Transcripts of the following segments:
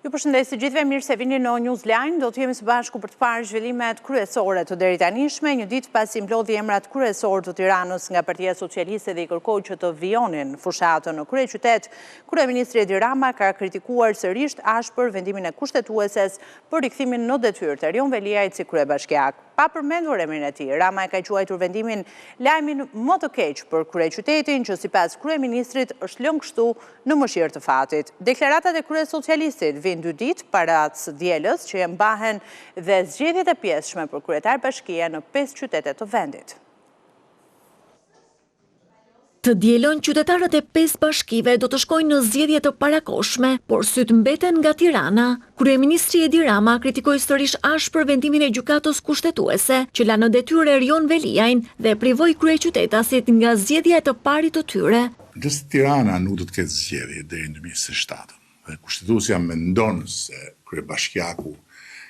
Ju përshëndes të gjithëve, mirë se vini në News Line. Do të jemi së bashku për të parë zhvillimet kryesore të deritanishme, një ditë pasi mblodhi emrat kryesorë të Tiranës nga Partia Socialiste dhe i kërkoi që të vijonin fushatën në kryeqytet. Kryeministri Edi Rama ka kritikuar sërish ashpër vendimin e Kushtetueses për rikthimin në detyrë të Erion Veliajt si kryebashkiak. Pa përmendur emrin e tij, Rama e ka quajtur vendimin lajmin më të keq për kryeqytetin, që sipas kryeministrit është lënë kështu në mëshirë të fatit. Deklaratat e kryesocialistit vijnë dy ditë para së dielës që mbahen dhe zgjedhjet e pjesshme për kryetar bashkie në pesë qytete të vendit. Të dielën, qytetarët e pesë bashkive do të shkojnë në zgjedhje të parakohshme, por sytë mbeten nga Tirana. Kryeministri Edi Rama kritikoi sërish ashpër vendimin e Gjykatës Kushtetuese, që la në detyrë Erion Veliajn dhe privoi kryeqytetasit nga zgjedhja e të parit të tyre. Nëse Tirana nuk do të ketë zgjedhje deri në 2027 dhe Kushtetuesja mendon se kryebashkiaku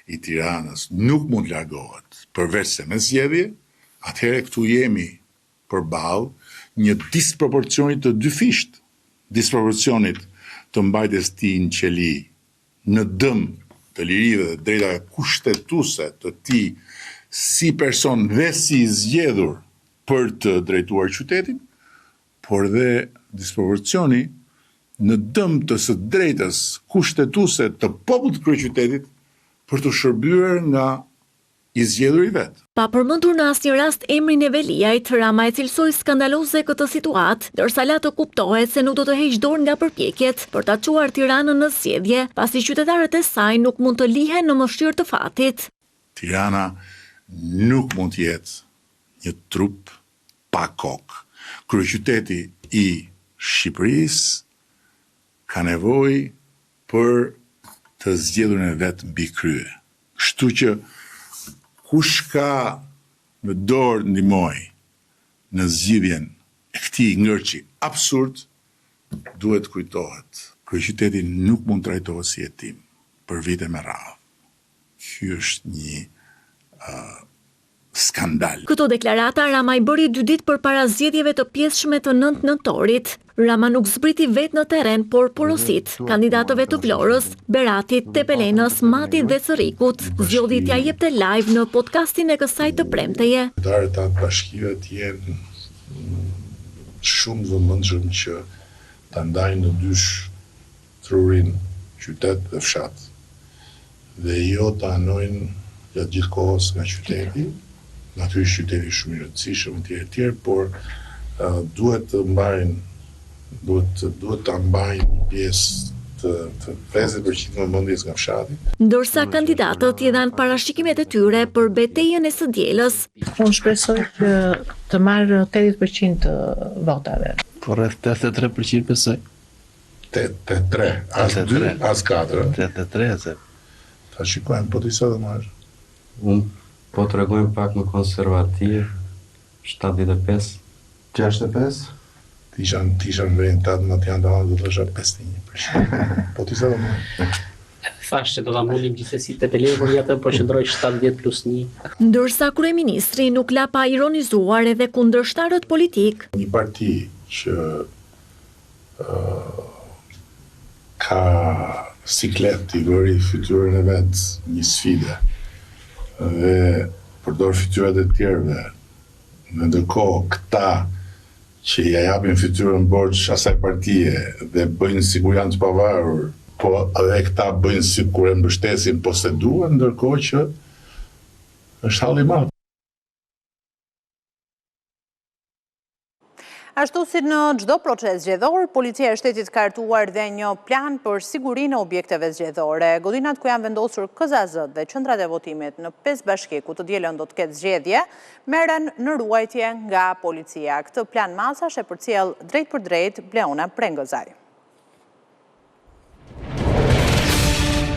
i Tiranës nuk mund të largohet përveçse me zgjedhje, atëherë këtu jemi përballë një disproporcioni të dyfishtë, disproporcionit të mbajtjes tij në qeli në dëm të lirive dhe drejtave kushtetuese të tij si person dhe si i zgjedhur për të drejtuar qytetin, por dhe disproporcioni në dëm të së drejtës kushtetuese të popullit të kryeqytetit për t'u shërbyer nga i zgjedhuri i vet. Pa përmendur në asnjë rast emrin e Veliajt, Rama e cilësoi skandaloze këtë situatë, ndërsa la të kuptohet se nuk do të heqë dorë nga përpjekjet për ta çuar Tiranën në zgjedhje, pasi qytetarët e saj nuk mund të lihen në mëshirë të fatit. Tirana nuk mund të jetë një trup pa kokë. Kryeqyteti i Shqipërisë ka nevojë për të zgjedhurin e vet mbi krye. Kështu që kush ka në dorë të ndihmojë në zgjidhjen e këtij ngërçi absurd, duhet të kujtohet. Kryeqyteti nuk mund të trajtohet si jetim për vite me radhë. Ky është një skandal. Këto deklarata Rama i bëri dy ditë përpara zgjedhjeve të pjesshme të nëntë nëntorit. Rama nuk zbriti vetë në terren, por porositë kandidatëve të Vlorës, Beratit, Tepelenës, Matit dhe Cërrikut, zgjodhi t'ia jepte live në podcastin e kësaj të premteje. Kryetarët tanë të bashkive të jenë shumë të vëmendshëm që ta ndajnë në dysh trurin qytet dhe fshat dhe jo të anojnë gjatë gjithë kohës nga qyteti, natyrisht qyteti është shumë i rëndësishëm etj etj, por duhet të mbajnë duhet duhet ta mbajnë një pjesë të të 50% të vëmendjes nga fshati. Ndërsa kandidatët i dhanë parashikimet e tyre për betejën e së dielës. Unë shpresoj që të marr 80% të votave. Po rreth 83% besoj. 83, as 2, as 4. 83, se. Ta shikojmë, po ti sa do marrësh? Unë po tregojmë pak më konservativ, 75. 65? Ti isha, ti isha në vendin tënd, më të janë të do të thosha 51%. Po ti sa do marrësh? Thashë që do ta mundim gjithsesi Tepelenën, por ja të përqendroj 70 plus 1. Ndërsa kryeministri nuk la pa ironizuar edhe kundërshtarët politikë. Një parti që ka siklet t'i vëri fytyrën e vet një sfide dhe përdor fytyrat e tjerëve dhe ndërkohë këta që ia japin fytyrën borxh asaj partie dhe bëjnë sikur janë të pavarur, po edhe këta bëjnë sikur e mbështesin, po s'e duan, ndërkohë që është hall i madh. Ashtu si në çdo proces zgjedhor, Policia e Shtetit ka hartuar dhe një plan për sigurinë e objekteve zgjedhore. Godinat ku janë vendosur KZAZ-të dhe qendrat e votimit në 5 bashki ku të dielën do të ketë zgjedhje, merren në ruajtje nga policia. Këtë plan masash e përcjell drejtpërdrejt Bleona Prengëzaj.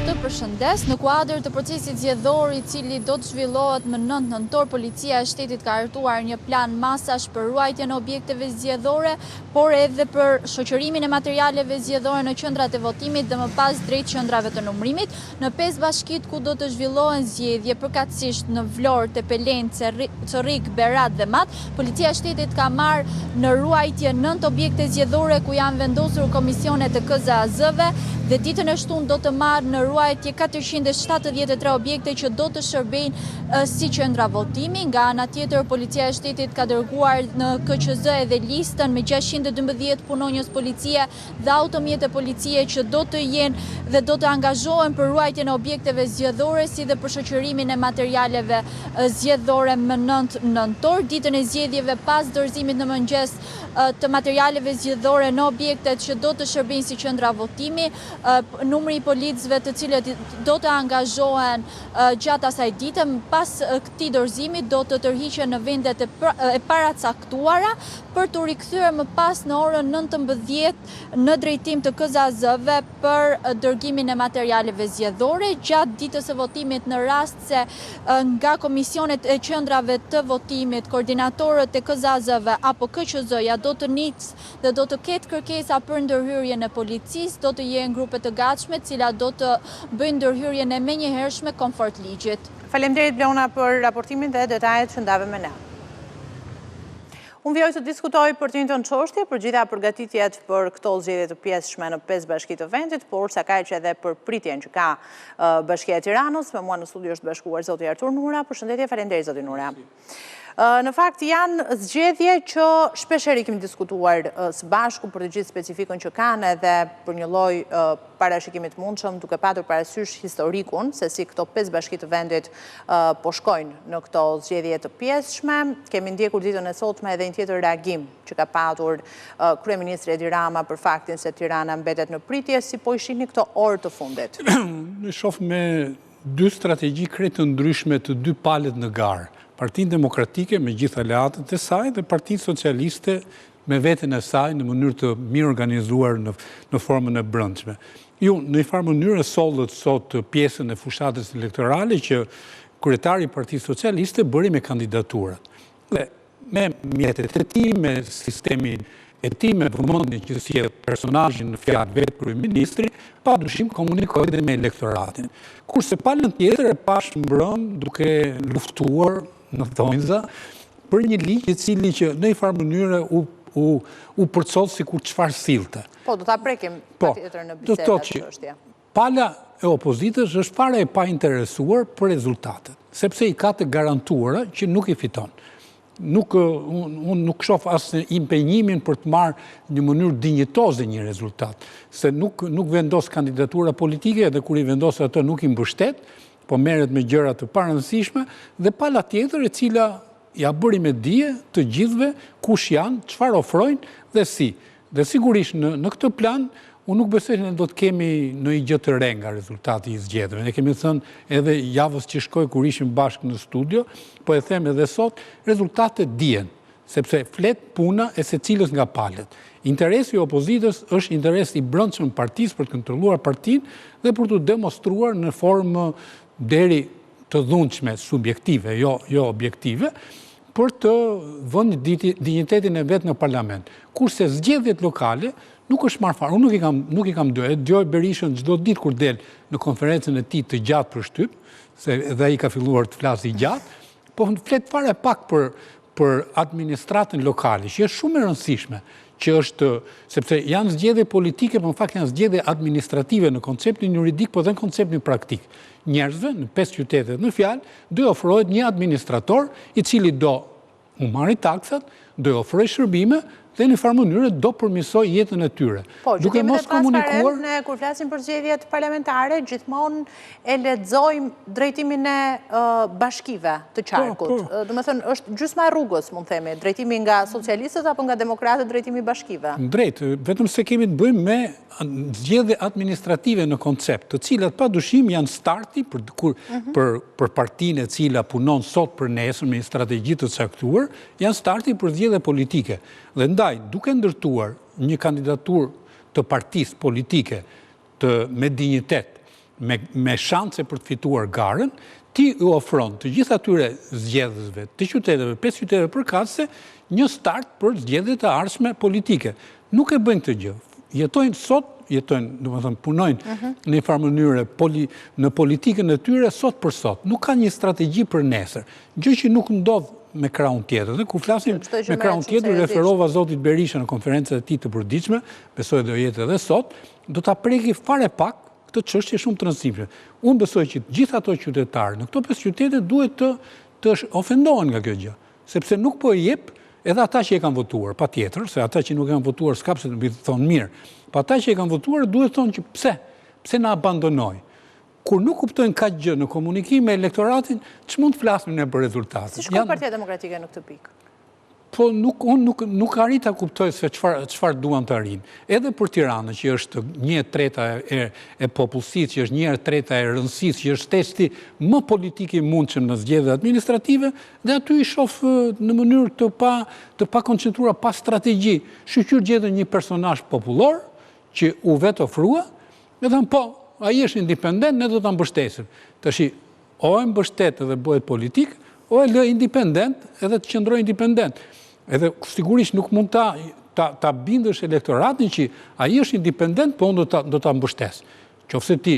Të përshëndes, në kuadër të procesit zgjedhor i cili do të zhvillohet më 9 nëntor, Policia e Shtetit ka hartuar një plan masash për ruajtjen e objekteve zgjedhore, por edhe për shoqërimin e materialeve zgjedhore në qendrat e votimit dhe më pas drejt qendrave të numrimit. Në pesë bashkitë ku do të zhvillohen zgjedhje, përkatësisht në Vlorë, Tepelenë, Cërrik, Berat dhe Mat, Policia e Shtetit ka marrë në ruajtje nëntë objekte zgjedhore ku janë vendosur komisione të KZAZ-ve. dhe ditën e shtunë do të marrë në ruajtje 473 objekte që do të shërbejnë si qendra votimi. Nga ana tjetër, Policia e Shtetit ka dërguar në KQZ edhe listën me 612 punonjës policie dhe automjete policie që do të jenë dhe do të angazhohen për ruajtjen e objekteve zgjedhore si dhe për shoqërimin e materialeve zgjedhore më 9 nëntor, ditën e zgjedhjeve pas dorëzimit në mëngjes të materialeve zgjedhore në objektet që do të shërbejnë si qendra votimi, numri i policëve të cilët do të angazhohen gjatë asaj dite, pas këtij dorëzimi do të tërhiqen në vendet e paracaktuara për t'u rikthyer më pas në orën 19 në drejtim të KZAZ-ve për dërgimin e materialeve zgjedhore gjatë ditës së votimit në rast se nga komisionet e qendrave të votimit, koordinatorët e KZAZ-ve apo KQZ-ja do të nisë dhe do të ketë kërkesa për ndërhyrjen e policisë, do të jenë grupe të gatshme, të cilat do të bëjnë ndërhyrjen e menjëhershme konform ligjit. Faleminderit Bleona për raportimin dhe detajet që ndave me ne. Unë vijoj të diskutoj për të njëjtën çështje, për gjitha përgatitjet për këto zgjedhje të pjesshme në 5 bashki të vendit, por sakaq edhe për pritjen që ka Bashkia e Tiranës. Me mua në studio është bashkuar zoti Artur Nura. Përshëndetje, faleminderit zoti Nura. Në fakt janë zgjedhje që shpeshherë i kemi diskutuar së bashku për të gjithë specifikën që kanë edhe për një lloj parashikimi të mundshëm duke patur parasysh historikun se si këto 5 bashki të vendit po shkojnë në këto zgjedhje të pjesshme. Kemi ndjekur ditën e sotme edhe një tjetër reagim që ka patur kryeministri Edi Rama për faktin se Tirana mbetet në pritje, si po i shihni këto orë të fundit? Unë shoh me dy strategji krejt të ndryshme të dy palët në garë. Partinë Demokratike me gjithë aleatët e saj dhe Partinë Socialiste me veten e saj në mënyrë të mirëorganizuar në në formën e brendshme. Ju në një farë mënyre sollët sot pjesën e fushatës elektorale që kryetari i Partisë Socialiste bëri me kandidaturat. Dhe me mjetet e tij, me sistemin e tij, me vëmendjen që sjell personazhi në fjalë vetë kryeministri, pa dyshim komunikoi dhe me elektoratin. Kurse palën tjetër e pashë mbrëmë duke luftuar në thonjza për një ligj i cili që në një farë mënyre u u u përcoll sikur çfarë sillte. Po, do ta prekim po, patjetër në bisedë atë çështje. Pala e opozitës është fare e painteresuar për rezultatet, sepse i ka të garantuara që nuk i fiton. Nuk, unë nuk shoh as impenjimin për të marrë në mënyrë dinjitoze një rezultat, se nuk, nuk vendos kandidatura politike dhe kur i vendos ato nuk i mbështet, po merret me gjëra të parëndësishme, dhe pala tjetër e cila ia bëri me dije të gjithëve kush janë, çfarë ofrojnë dhe si. Dhe sigurisht në në këtë plan unë nuk besoj se ne do të kemi ndonjë gjë të re nga rezultati i zgjedhjeve. Ne kemi thënë edhe javës që shkoi kur ishim bashkë në studio, po e them edhe sot, rezultatet dihen, sepse flet puna e secilës nga palët. Interesi i opozitës është interes i brendshëm i partisë për të kontrolluar partinë dhe për t'u demonstruar në formë deri të dhunshme, subjektive, jo, jo objektive, për të vënë dinjitetin e vet në parlament. Kurse zgjedhjet lokale nuk është marrë fare. Unë nuk i kam nuk i kam dëgjuar. E dëgjoj Berishën çdo ditë kur del në konferencën e tij të gjatë për shtyp, se edhe ai ka filluar të flasë i gjatë, po flet fare pak për për administratën lokale, që është shumë e rëndësishme, që është, sepse janë zgjedhje politike, por në fakt janë zgjedhje administrative në konceptin juridik, po dhe në konceptin praktik. Njerëzve në pesë qytetet në fjalë, do i ofrohet një administrator i cili do u marrë taksat, do i ofrojë shërbime dhe në farë mënyre do përmirësojë jetën e tyre. Po, duke mos komunikuar... Ne kur flasim për zgjedhjet parlamentare, gjithmonë e lexojmë drejtimin e bashkive të po, qarkut. Po. Domethënë, është gjysma e rrugës, mund themi, drejtimi nga socialistët apo nga demokratët drejtimi i bashkive. Drejt, vetëm se kemi të bëjmë me zgjedhje administrative në koncept, të cilat pa dyshim janë starti për, kur, mhm. për, për partinë e cila punon sot për nesër me një strategji të caktuar, janë starti për zgjedhje politike. Dhe ndaj, duke ndërtuar një kandidaturë të partisë politike të me dinjitet, me, me shanse për të fituar garën, ti u ofron të gjithë atyre zgjedhësve të qyteteve, pesë qyteteve përkatëse, një start për zgjedhjet e ardhshme politike. Nuk e bëjnë këtë gjë. Jetojnë sot, jetojnë, domethënë, punojnë mhm. në një farë mënyre poli, në politikën e tyre sot për sot. Nuk ka një strategji për nesër. Gjë që nuk ndodh me krahun tjetër. Dhe kur flasim me krahun tjetër, referova zotit Berisha në konferencën e tij të përditshme, besoj do jetë edhe sot, do ta preki fare pak këtë çështje shumë të rëndësishme. Unë besoj që të gjithë ato qytetarë në këto pesë qytete duhet të të ofendohen nga kjo gjë, sepse nuk po e jep edhe ata që e kanë votuar, patjetër, se ata që nuk e kanë votuar s'ka pse të thonë mirë. Po ata që e kanë votuar duhet të thonë që pse? Pse na abandonoi? Kur nuk kuptojnë kaq gjë në komunikim me elektoratin, ç'mund të flasim ne për rezultatet? Si shkon Partia Demokratike në këtë pikë? Po nuk unë nuk nuk arrij ta kuptoj se çfarë çfarë duan të arrijnë. Edhe për Tiranën, që është 1/3 e e popullsisë, që është 1/3 e rëndësisë, që është testi më politik i mundshëm në zgjedhjet administrative, dhe aty i shoh në mënyrë të pa të pakoncentruar, pa strategji. Shyqyr gjetën një personazh popullor që u vetofrua, Dhe thanë, po, ai është independent, ne do ta mbështesim. Tashi, o e mbështet edhe bëhet politik, o e lë independent edhe të qëndrojë independent. Edhe sigurisht nuk mund ta ta ta bindësh elektoratin që ai është independent, po unë do ta do ta mbështes. Qoftë se ti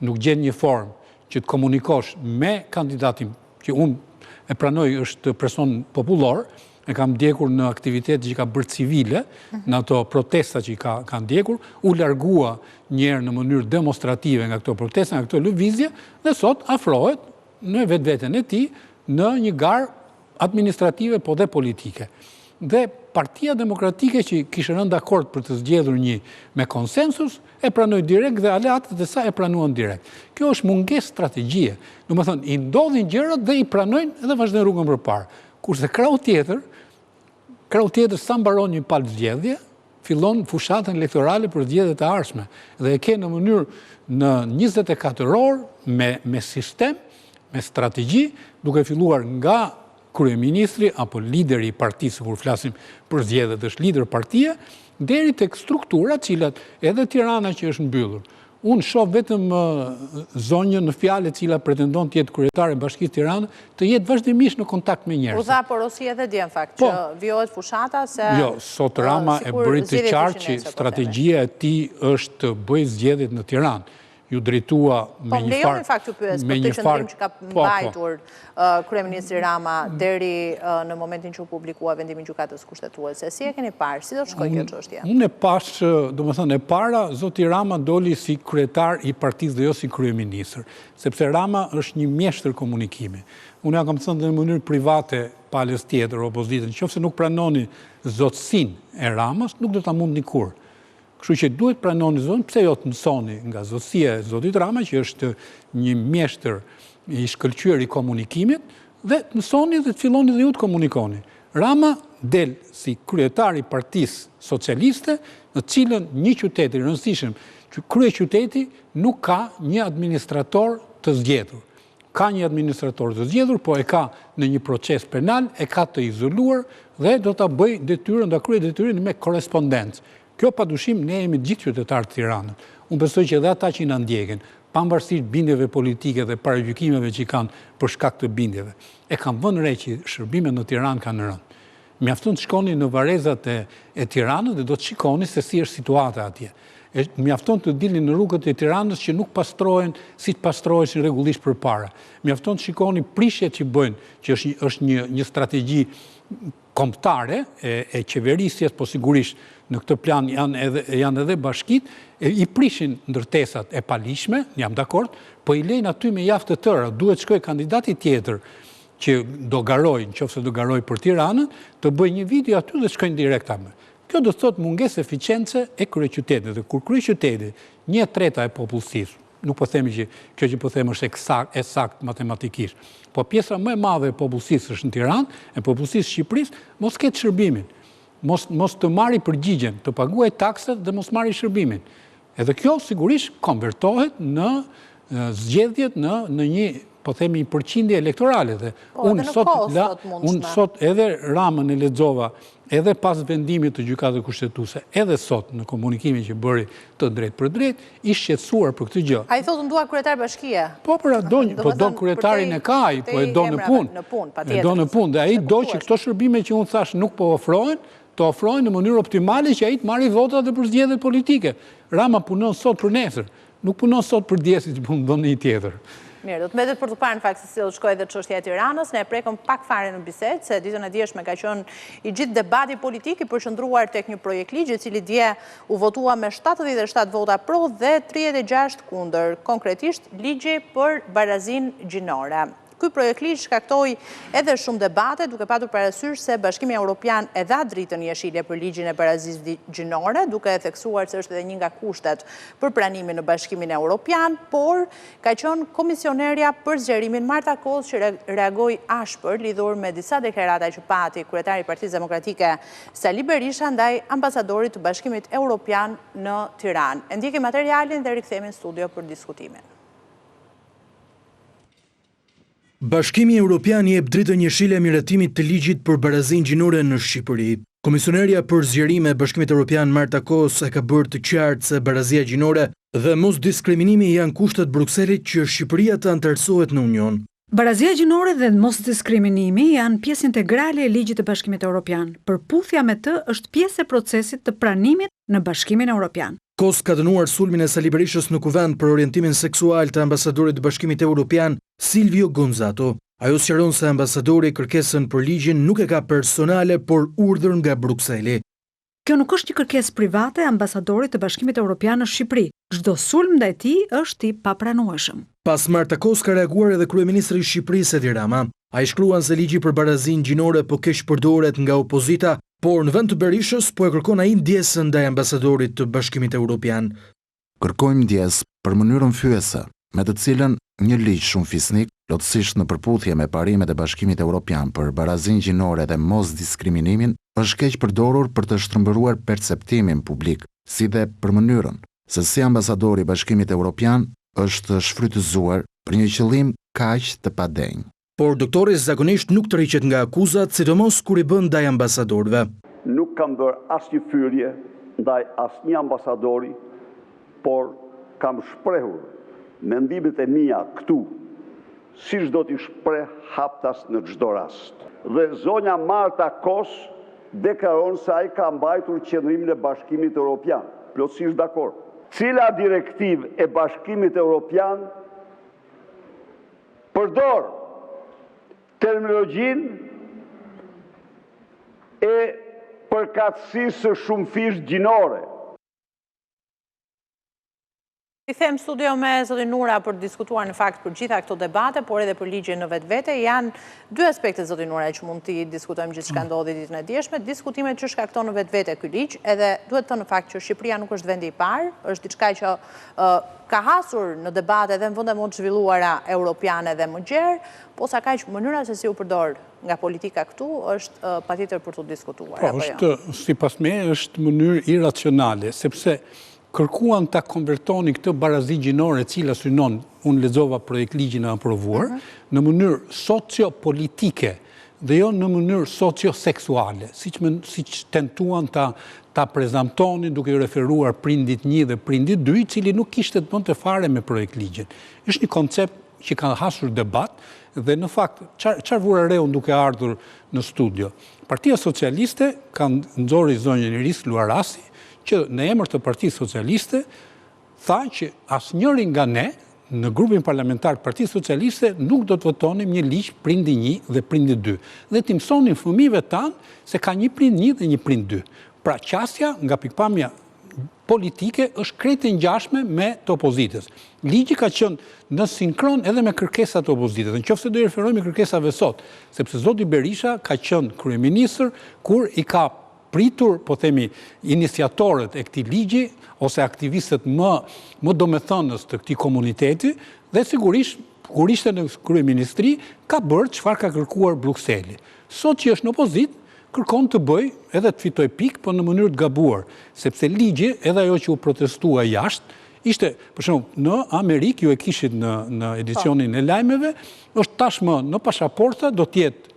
nuk gjen një formë që të komunikosh me kandidatin që unë e pranoj është person popullor, e kam ndjekur në aktivitetet që ka bërë civile, në ato protesta që ka, ka ndjekur, u largua njëherë në mënyrë demonstrative nga këto protesta, nga këto lëvizje, dhe sot afrohet në vetveten e tij në një garë administrative, po dhe politike. Dhe Partia Demokratike që kishte rënë dakord për të zgjedhur një me konsensus, e pranoi direkt dhe aleatët e saj e pranuan direkt. Kjo është mungesë strategjie. Domethënë, i ndodhin gjërat dhe i pranojnë edhe vazhdojnë rrugën përpara. Kurse krahu tjetër, krahu tjetër sa mbaron një palë zgjedhje, fillon fushatën elektorale për zgjedhjet e ardhshme dhe e ke në mënyrë në 24 orë me me sistem, me strategji, duke filluar nga kryeministri apo lideri i partisë, kur flasim për zgjedhjet është lider partie, deri tek strukturat të cilat edhe Tirana që është mbyllur. Unë shoh vetëm zonjën në fjalë e cila pretendon të jetë kryetare e Bashkisë Tiranë, të jetë vazhdimisht në kontakt me njerëzit. U dha porosi edhe dje në fakt, po. që vijohet fushata se Jo, sot Rama e bëri të qartë që po strategjia e tij është të bëjë zgjedhjet në Tiranë. Iu drejtua me po, një farë... Po, më lejoni në fakt të pyes për këtë qëndrim që ka po, po. mbajtur kryeministri Rama deri në momentin që u publikua vendimi i Gjykatës Kushtetuese. Si e keni parë? Si do të shkojë kjo çështje? Unë e pashë, domethënë, e para, zoti Rama doli si kryetar i partisë dhe jo si kryeministër, sepse Rama është një mjeshtër komunikimi. Unë ia kam thënë dhe në mënyrë private palës tjetër, opozitën, qoftë se nuk pranoni zotësinë e Ramës, nuk do ta mundni kurrë. Kështu që duhet pranoni zotësinë, pse jo të mësoni nga zotësia e zotit Rama, që është një mjeshtër i shkëlqyer i komunikimit, dhe të mësoni dhe të filloni dhe ju të komunikoni. Rama del si kryetar i Partisë Socialiste, në të cilën një qytet i rëndësishëm, që kryeqyteti nuk ka një administrator të zgjedhur. Ka një administrator të zgjedhur, po e ka në një proces penal, e ka të izoluar dhe do ta bëjë detyrën, do ta kryejë detyrën me korrespondencë. Kjo padyshim ne jemi të gjithë qytetarë të Tiranës. Unë besoj që edhe ata që na ndjekin, pavarësisht bindjeve politike dhe paragjykimeve që i kanë për shkak të bindjeve, e kanë vënë re që shërbimet në Tiranë kanë rënë. Mjafton të shkoni në varrezat e e Tiranës dhe do të shikoni se si është situata atje. E mjafton të dilni në rrugët e Tiranës që nuk pastrohen siç pastroheshin rregullisht përpara. Mjafton të shikoni prishjet që bëjnë, që është është një një strategji kombëtare e e qeverisjes, po sigurisht në këtë plan janë edhe janë edhe bashkitë, e, i prishin ndërtesat e paligjshme, jam dakord, po i lejnë aty me javë të tëra, duhet shkojë kandidati tjetër që do garojë, në qoftë se do garojë për Tiranën, të bëjë një video aty dhe shkojnë direkt amë. Kjo do të thotë mungesë eficience e kryeqytetit dhe kur kryeqyteti, një e treta e popullsisë, nuk po themi që kjo që po them është e saktë matematikisht, po pjesa më e madhe e popullsisë është në Tiranë, e popullsisë së Shqipërisë, mos ketë shërbimin, mos mos të marri përgjigjen, të paguajë taksat dhe mos marri shërbimin. Edhe kjo sigurisht konvertohet në zgjedhjet në në një po themi një përqindje elektorale dhe po, unë sot la, unë sot edhe Ramën e lexova edhe pas vendimit të Gjykatës Kushtetuese, edhe sot në komunikimin që bëri të drejtpërdrejtë, i shqetësuar për këtë gjë. Ai thotë unë dua kryetar bashkie. Po pra do, po do kryetarin e ka ai, po e do në punë. Në punë, patjetër. E do në punë dhe ai do që këto shërbime që unë thashë nuk po ofrohen, të ofrohen në mënyrë optimale që ai të marrë votat dhe për zgjedhjet politike. Rama punon sot për nesër, nuk punon sot për dje siç mund të bëjë një tjetër. Mirë, do të mbetet për të parë në fakt se si do të shkojë edhe çështja e Tiranës. Ne e prekëm pak fare në bisedë se ditën e djeshme ka qenë i gjithë debati politik i përqendruar tek një projektligj i cili dje u votua me 77 vota pro dhe 36 kundër, konkretisht ligji për barazinë gjinore. Ky projektligj shkaktoi edhe shumë debate, duke patur parasysh se Bashkimi Europian e dha dritën jeshile për ligjin e barazisë gjinore, duke e theksuar se është edhe një nga kushtet për pranimin në Bashkimin Europian, por ka qenë komisionerja për zgjerimin Marta Kos që reagoi ashpër lidhur me disa deklarata që pati kryetari i Partisë Demokratike Sali Berisha ndaj ambasadorit të Bashkimit Europian në Tiranë. E ndjekim materialin dhe rikthehemi në studio për diskutimin. Bashkimi Europian i jep dritën jeshile miratimit të ligjit për barazinë gjinore në Shqipëri. Komisionerja për Zgjerim e Bashkimit Europian Marta Kos e ka bërë të qartë se barazia gjinore dhe mosdiskriminimi janë kushtet e Brukselit që Shqipëria të anëtarësohet në Union. Barazia gjinore dhe mosdiskriminimi janë pjesë integrale e ligjit të Bashkimit Europian. Përputhja me të është pjesë e procesit të pranimit në Bashkimin Europian. Kos ka dënuar sulmin e Sali Berishës në Kuvend për orientimin seksual të ambasadorit të Bashkimit Europian, Silvio Gonzato. Ajo sqaron se ambasadori kërkesën për ligjin nuk e ka personale, por urdhër nga Brukseli. Kjo nuk është një kërkesë private e ambasadorit të Bashkimit Europian në Shqipëri. Çdo sulm ndaj tij është i papranueshëm. Pas Marta Kos ka reaguar edhe kryeministri i Shqipërisë, Edi Rama. Ai shkruan se ligji për barazinë gjinore po keqpërdoret nga opozita, por në vend të Berishës po e kërkon ai ndjesën ndaj ambasadorit të Bashkimit Europian. Kërkojmë ndjesë për mënyrën fyese me të cilën një ligj shumë fisnik, plotësisht në përputhje me parimet e Bashkimit Europian për barazinë gjinore dhe mosdiskriminimin, është keqpërdorur për të shtrembëruar perceptimin publik, si dhe për mënyrën se si ambasadori i Bashkimit Europian është shfrytëzuar për një qëllim kaq të padenjë. Por doktori zakonisht nuk tërhiqet nga akuzat, sidomos kur i bën ndaj ambasadorëve. Nuk kam bërë asnjë fyerje ndaj asnjë ambasadori, por kam shprehur mendimet e mia këtu, siç do t'i shpreh haptas në çdo rast. Dhe zonja Marta Kos deklaron se ai ka mbajtur qëndrimin e Bashkimit Europian. Plotësisht dakord. Cila direktivë e Bashkimit Europian përdor terminologjinë e përkatësisë së shumëfishtë gjinore? Rikthehemi në studio me zotin Nura për të diskutuar në fakt për gjitha këto debate, por edhe për ligjin në vetvete. Janë dy aspekte zoti Nura që mund t'i diskutojmë gjithçka mm. ndodhi ditën e djeshme, diskutimet që shkakton në vetvete ky ligj, edhe duhet thënë në fakt që Shqipëria nuk është vendi i parë, është diçka që ka hasur në debate edhe në vende më të zhvilluara europiane dhe më gjerë, po sakaq mënyra se si u përdor nga politika këtu është patjetër për t'u diskutuar. Po, jo? është, sipas meje, është mënyrë iracionale, sepse kërkuan ta konvertonin këtë barazi gjinore e cila synon, unë lexova projektligjin e aprovuar, mhm. në mënyrë sociopolitike dhe jo në mënyrë socioseksuale, siç siç tentuan ta ta prezantonin duke iu referuar prindit një dhe prindit dy, i cili nuk kishte të bënte fare me projektligjin. Është një koncept që ka hasur debat dhe në fakt çfarë vura re unë duke ardhur në studio. Partia Socialiste ka nxori zonjën Iris Luarasi që në emër të Partisë Socialiste tha që asnjëri nga ne në grupin parlamentar të Partisë Socialiste nuk do të votonim një ligj prindi një dhe prindi dy. Dhe t'i mësonim fëmijëve tanë se ka një prind një dhe një prind dy. Pra qasja nga pikëpamja politike është krejt e ngjashme me të opozitës. Ligji ka qenë në sinkron edhe me kërkesat e opozitës. Në qoftë se do i referohemi kërkesave sot, sepse zoti Berisha ka qenë kryeministër kur i ka pritur, po themi, iniciatorët e këtij ligji ose aktivistët më më domethënës të këtij komuniteti dhe sigurisht kur ishte në kryeministri ka bërë çfarë ka kërkuar Brukseli. Sot që është në opozitë, kërkon të bëjë edhe të fitojë pikë, po në mënyrë të gabuar, sepse ligji, edhe ajo që u protestua jashtë, ishte, për shembull, në Amerikë, ju e kishit në në edicionin e lajmeve, është tashmë në pashaporta do të jetë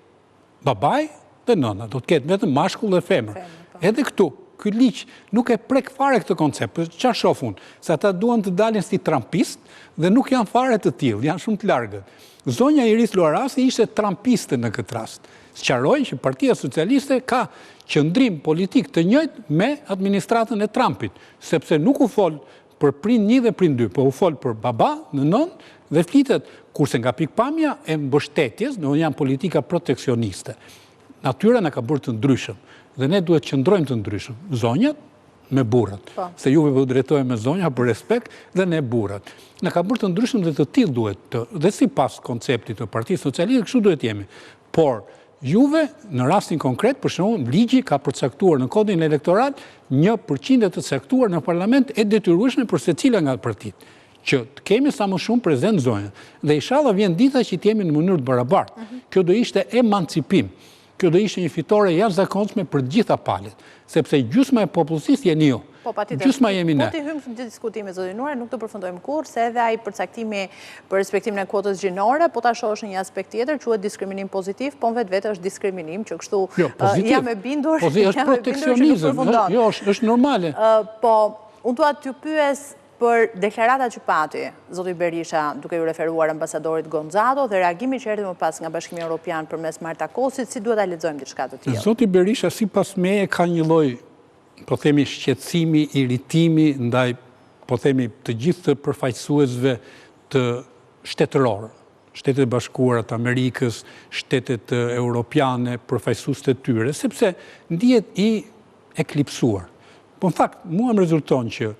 babai dhe nëna, do të ketë vetëm mashkull dhe femër. Po. Edhe këtu, ky ligj nuk e prek fare këtë koncept. Po çfarë shoh unë? Se ata duan të dalin si trumpistë dhe nuk janë fare të tillë, janë shumë të largët. Zonja Iris Luarasi ishte trumpiste në këtë rast. Sqaroi që Partia Socialiste ka qëndrim politik të njëjtë me administratën e Trumpit, sepse nuk u fol Për prind një dhe prind dy, po u fol për baba në nënë dhe flitet, kurse nga pikëpamja e mbështetjes, do janë politika proteksioniste. Natyra na ka bërë të ndryshëm dhe ne duhet të qëndrojmë të ndryshëm. Zonjat me burrat. Po. Se juve po drejtohem me zonja për respekt dhe ne burrat. Na ka bërë të ndryshëm dhe të tillë duhet të dhe sipas konceptit të Partisë Socialiste kështu duhet jemi. Por juve në rastin konkret për shembull ligji ka përcaktuar në kodin elektoral një përqindje të caktuar në parlament e detyrueshme për secila nga partitë që të kemi sa më shumë prezent zonja. Dhe ishalla vjen dita që të jemi në mënyrë të barabartë. Mhm. Kjo do ishte emancipim. Kjo do ishte një fitore e jashtëzakonshme për të gjitha palët, sepse gjysma e popullsisë jeni ju. Po, patjetër. Gjysma jemi ne. Po t'i hyjmë në diskutime, zoti Nuraj, nuk do përfundojmë kurrë, se edhe ai përcaktimi për respektimin e kuotës gjinore, po ta shohësh në një aspekt tjetër, quhet diskriminim pozitiv, po në vetvete është diskriminim, që kështu jo, jam e bindur, pozitiv, është proteksionizëm, jo, është normale. Po, unë dua t'ju pyes Për deklaratat që pati zoti Berisha duke iu referuar ambasadorit Gonzato dhe reagimi që erdhi më pas nga Bashkimi Europian përmes Marta Kosit, si duhet ta lexojmë diçka të tillë? Zoti Berisha sipas meje ka një lloj, po themi shqetësimi, irritimi ndaj, po themi, të gjithë të përfaqësuesve të shtetërorë, Shtetet e Bashkuara të Amerikës, shtetet europiane, përfaqësuesit e tyre, sepse ndihet i eklipsuar. Po në fakt, mua më rezulton që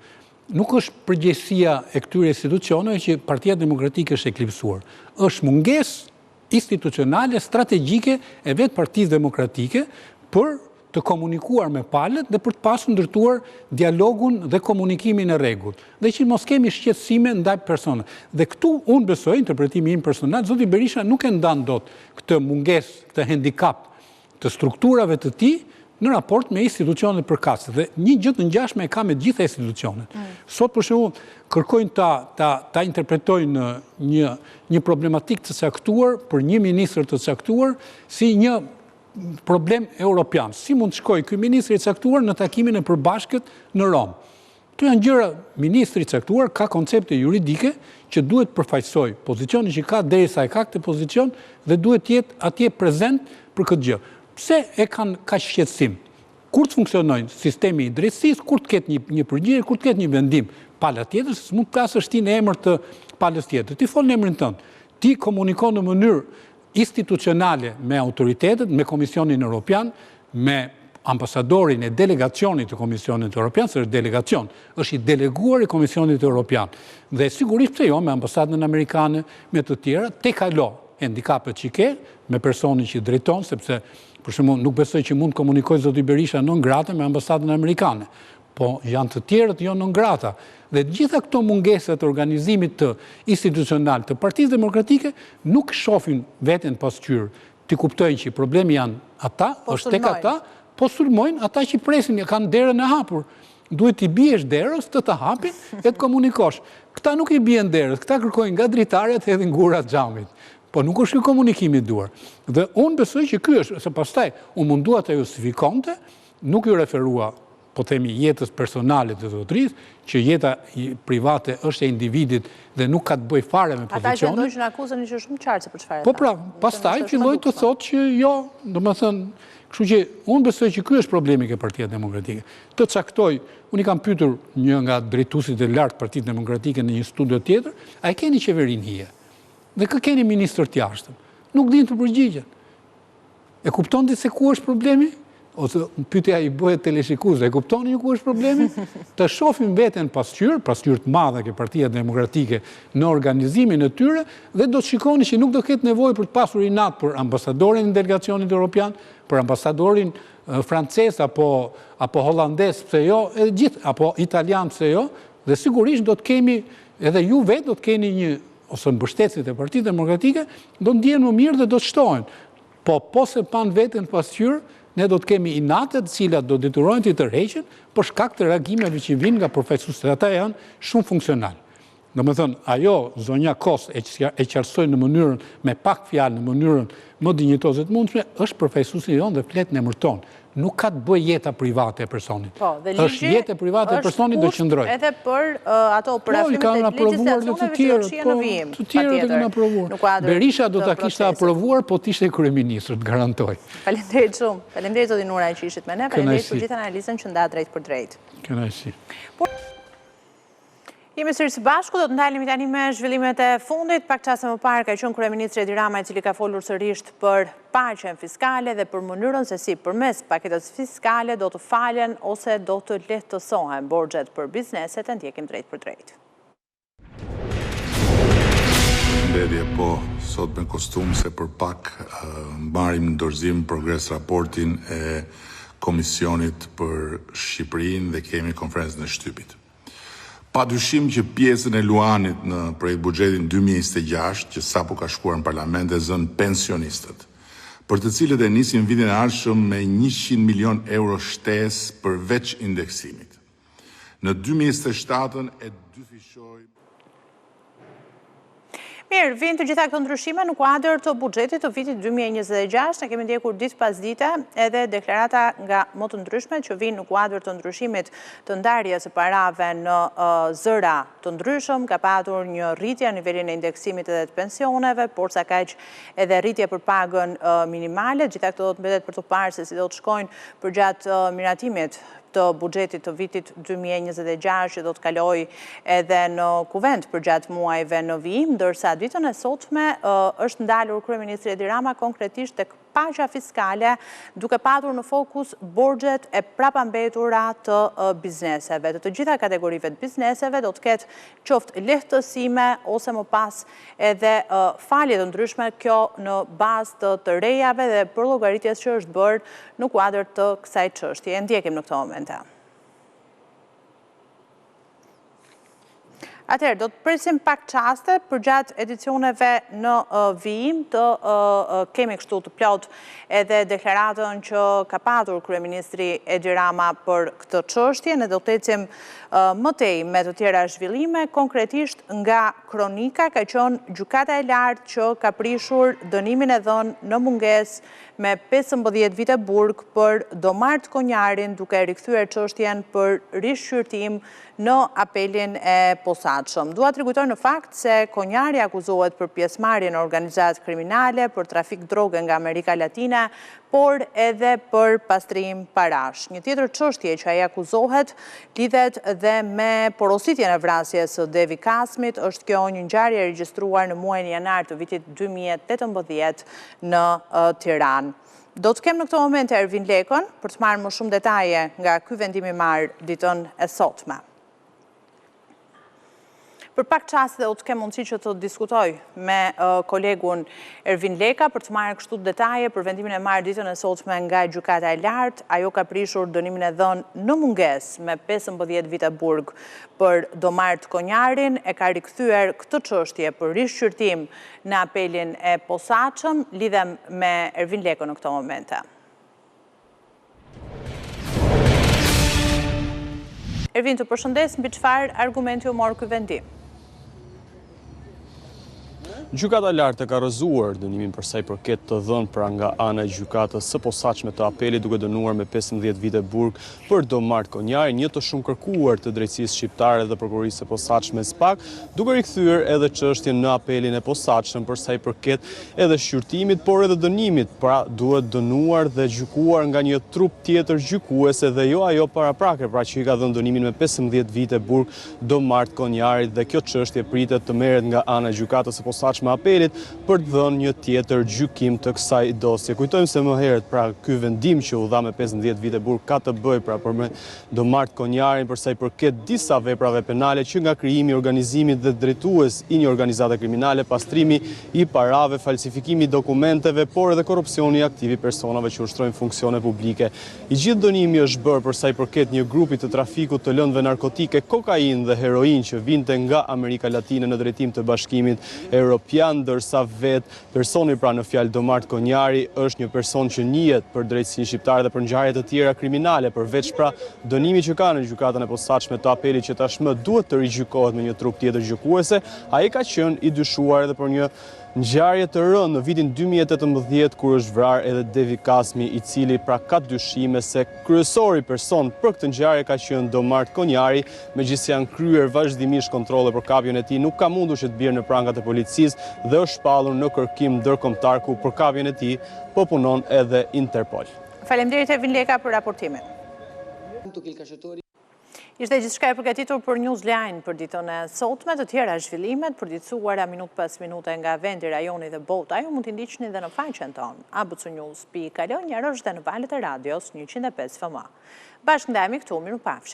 nuk është përgjegjësia e këtyre institucioneve që Partia Demokratike është eklipsuar. Është mungesë institucionale, strategjike e vetë Partisë Demokratike për të komunikuar me palët dhe për të pasur ndërtuar dialogun dhe komunikimin e rregullt. Dhe që mos kemi shqetësime ndaj personave. Dhe këtu unë besoj, interpretimi im personal, zoti Berisha nuk e ndan dot këtë mungesë, këtë handikap të strukturave të tij në raport me institucionet përkatëse. Dhe një gjë të ngjashme e ka me të gjitha institucionet. Mm. Sot për shembull kërkojnë ta ta ta interpretojnë një një problematikë të caktuar për një ministër të caktuar si një problem europian. Si mund të shkojë ky ministër i caktuar në takimin e përbashkët në Romë? Këto janë gjëra, ministri i caktuar ka koncepte juridike që duhet të përfaqësojë pozicionin që ka derisa e ka këtë pozicion dhe duhet të jetë atje prezent për këtë gjë. Pse e kanë kaq shqetësim? Kur të funksionojnë sistemi i drejtësisë, kur të ketë një një përgjigje, kur të ketë një vendim pala tjetër, se s'mund të flasësh ti në emër të palës tjetër. Ti fol në emrin tënd. Ti komunikon në mënyrë institucionale me autoritetet, me Komisionin Europian, me ambasadorin e delegacionit të Komisionit Europian, se është delegacion, është i deleguar i Komisionit Europian. Dhe sigurisht pse jo me ambasadën amerikane, me të tjera, tejkalo handikapet që ke, me personin që drejton, sepse për shembull nuk besoj që mund të komunikojë zoti Berisha non grata me ambasadën amerikane. Po janë të tjerët jo non grata. Dhe të gjitha këto mungesa të organizimit të institucional të Partisë Demokratike nuk shofin veten pasqyrë. T'i kuptojnë që problemi janë ata, po është tek ata, po sulmojnë ata që presin, e kanë derën e hapur. Duhet t'i biesh derës, të të hapin e të komunikosh. Këta nuk i bien derës, këta kërkojnë nga dritarja të hedhin gura xhamit. Po nuk është ky komunikimi i duhur. Dhe unë besoj që ky është, se pastaj u mundua të justifikonte, nuk iu referua po themi jetës personale të zotërisë, që jeta private është e individit dhe nuk ka të bëjë fare me pozicionin. Ata që ndoqën akuzën ishin shumë qartë se për çfarë e Po pra, pastaj filloi të thotë që jo, domethënë, kështu që unë besoj që ky është problemi ke Partia Demokratike. Të caktoj, unë i kam pyetur një nga drejtuesit e lartë të Partisë Demokratike në një studio tjetër, a e keni qeverinë hije? Dhe kë keni ministër të jashtëm? Nuk dinë të përgjigjen. E kupton ti se ku është problemi? Ose pyetja i bëhet teleshikuesve, e kuptoni ju ku është problemi? Të shohim veten pasqyrë, pasqyrë të madhe ke Partia Demokratike në organizimin e tyre dhe do të shikoni që nuk do ketë nevojë për të pasur inat për ambasadorin e delegacionit europian, për ambasadorin francez apo apo holandez, pse jo, edhe gjithë apo italian, pse jo, dhe sigurisht do të kemi edhe ju vetë do të keni një ose mbështetësit e Partisë Demokratike do ndihen më mirë dhe do të shtohen. Po po s'e panë veten në pasqyrë, ne do të kemi inate të cilat do detyrohen t'i tërheqin për shkak të reagimeve që vijnë nga përfaqësuesit. Ata janë shumë funksional. Domethënë, ajo zonja Kos e e qartësoi në mënyrën me pak fjalë, në mënyrën më dinjitoze të mundshme, është përfaqësuesi jonë dhe flet në emër tonë. Nuk ka të bëjë jeta private e personit. Po, dhe ligji është jetë private e personit do qëndrojë. Edhe për ato po, përafrimet e legjislacioneve që do të shihen në po, vijim. Të tjerët e kanë aprovuar. Berisha do ta kishte aprovuar, po të ishte kryeministër, të garantoj. Faleminderit shumë. Faleminderit zoti Nuraj që ishit me ne. Faleminderit për gjithë analizën që ndatë drejtpërdrejt. Kënaqësi. Jemi sërish së bashku, do të ndalemi tani me zhvillimet e fundit. Pak çaste më parë ka qenë kryeministri Edi Rama i cili ka folur sërish për paqen fiskale dhe për mënyrën se si përmes paketës fiskale do të falen ose do të lehtësohen borxhet për bizneset e ndjekim drejtpërdrejt. Përshëndetje, po sot me kostum se për pak marrim në dorëzim progres raportin e Komisionit për Shqipërinë dhe kemi konferencën e shtypit. Pa dyshim që pjesën e luanit në projektbuxhetin 2026, që sapo ka shkuar në parlament e zënë pensionistët, për të cilët e nisim vitin e ardhshëm me 100 milion euro shtesë përveç indeksimit. Në 2027-ën e dyfishojmë. Mirë, vijnë të gjitha këto ndryshime në kuadër të buxhetit të vitit 2026. Ne kemi ndjekur ditë pas dite edhe deklarata nga më të ndryshme që vijnë në kuadër të ndryshimit të ndarjes së parave në zëra të ndryshëm. Ka patur një rritje në nivelin e indeksimit edhe të pensioneve, por sakaq edhe rritje për pagën minimale. Gjitha këto do të mbetet për të parë se si do të shkojnë përgjatë miratimit të buxhetit të vitit 2026 që do të kalojë edhe në kuvend përgjatë muajve në vijim, ndërsa ditën e sotme është ndalur kryeministri Edi Rama konkretisht tek paqja fiskale, duke patur në fokus borxhet e prapambetura të bizneseve. Të të gjitha kategorive të bizneseve do të ketë qoftë lehtësime ose më pas edhe falje të ndryshme, kjo në bazë të të rejave dhe përllogaritjes që është bërë në kuadër të kësaj çështje. E ndjekim në këto momente. Atëherë, do të presim pak çaste përgjatë edicioneve në vijim të kemi kështu të plotë edhe deklaratën që ka patur kryeministri Edi Rama për këtë çështje. Ne do të ecim më tej me të tjera zhvillime, konkretisht nga kronika ka qenë Gjykata e Lartë që ka prishur dënimin e dhënë në mungesë me 15 vite burg për Domart Konjarin duke rikthyer çështjen për rishqyrtim në apelin e posaçëm. Dua të rikujtoj në fakt se Konjari akuzohet për pjesëmarrje në organizatë kriminale, për trafik droge nga Amerika Latine, por edhe për pastrim parash. Një tjetër çështje që ai akuzohet lidhet dhe me porositjen e vrasjes së Devi Kasmit, është kjo një ngjarje e regjistruar në muajin janar të vitit 2018 në Tiranë. Do të kem në këto momente Ervin Lekën për të marrë më shumë detaje nga ky vendim i marrë ditën e sotme. Për pak çaste do të kem mundësi që të diskutoj me kolegun Ervin Leka për të marrë kështu detaje për vendimin e marrë ditën e sotme nga Gjykata e Lartë. Ajo ka prishur dënimin e dhënë në mungesë me 15 vite burg për Domart Konjarin, e ka rikthyer këtë çështje për rishqyrtim në apelin e posaçëm. Lidhem me Ervin Lekën në këto momente. Ervin, të përshëndes mbi çfarë argumenti u mor ky vendim? Gjykata e Lartë ka rrëzuar dënimin për sa i përket të dhënë pra nga ana e gjykatës së posaçme të apelit duke dënuar me 15 vite burg për Domart Konjarin, një të shumëkërkuar të drejtësisë shqiptare dhe prokurorisë së posaçme SPAK, duke rikthyer edhe çështjen në apelin e posaçëm për sa i përket edhe shqyrtimit, por edhe dënimit, pra duhet dënuar dhe gjykuar nga një trup tjetër gjykuese dhe jo ajo paraprake, pra që i ka dhënë dënimin me 15 vite burg Domart Konjarit dhe kjo çështje pritet të merret nga ana e Gjykatës së Posaçme Apelit për të dhënë një tjetër gjykim të kësaj dosje. Kujtojmë se më herët, pra ky vendim që u dha me 15 vite burg ka të bëjë pra për me Domart Konjarin për sa i përket disa veprave penale që nga krijimi, organizimi dhe drejtues i një organizate kriminale, pastrimi i parave, falsifikimi i dokumenteve, por edhe korrupsioni aktiv i personave që ushtrojnë funksione publike. I gjithë dënimi është bërë për sa i përket një grupi të trafikut të lëndëve narkotike kokainë dhe heroinë që vinte nga Amerika Latine në drejtim të Bashkimit Europian, ndërsa vetë personi pra në fjalë Domart Konjari është një person që njihet për drejtësinë shqiptare dhe për ngjarje të tjera kriminale, përveç pra dënimit që ka në Gjykatën e Posaçme të Apelit që tashmë duhet të rigjykohet me një trupë tjetër gjykuese, ai ka qenë i dyshuar edhe për një Ngjarje të rëndë në vitin 2018 kur është vrarë edhe Devi Kasmi, i cili pra ka dyshime se kryesori person për këtë ngjarje ka qenë Domart Konjari, megjithëse janë kryer vazhdimisht kontrolle për kapjen e tij, nuk ka mundur që të bjerë në prangat e policisë dhe është shpallur në kërkim ndërkombëtar ku për kapjen e tij po punon edhe Interpol. Faleminderit Ervin Leka për raportimin. Ishte gjithçka e përgatitur për Newsline për ditën e sotme, të tjera zhvillime të përditësuara minutë pas minute nga vendi, rajoni dhe bota, ju mund t'i ndiqni dhe në faqen tonë, abcnews.al, njëherësh dhe në valët e radios 105 FM. Bashkë ndahemi këtu, mirupafshim.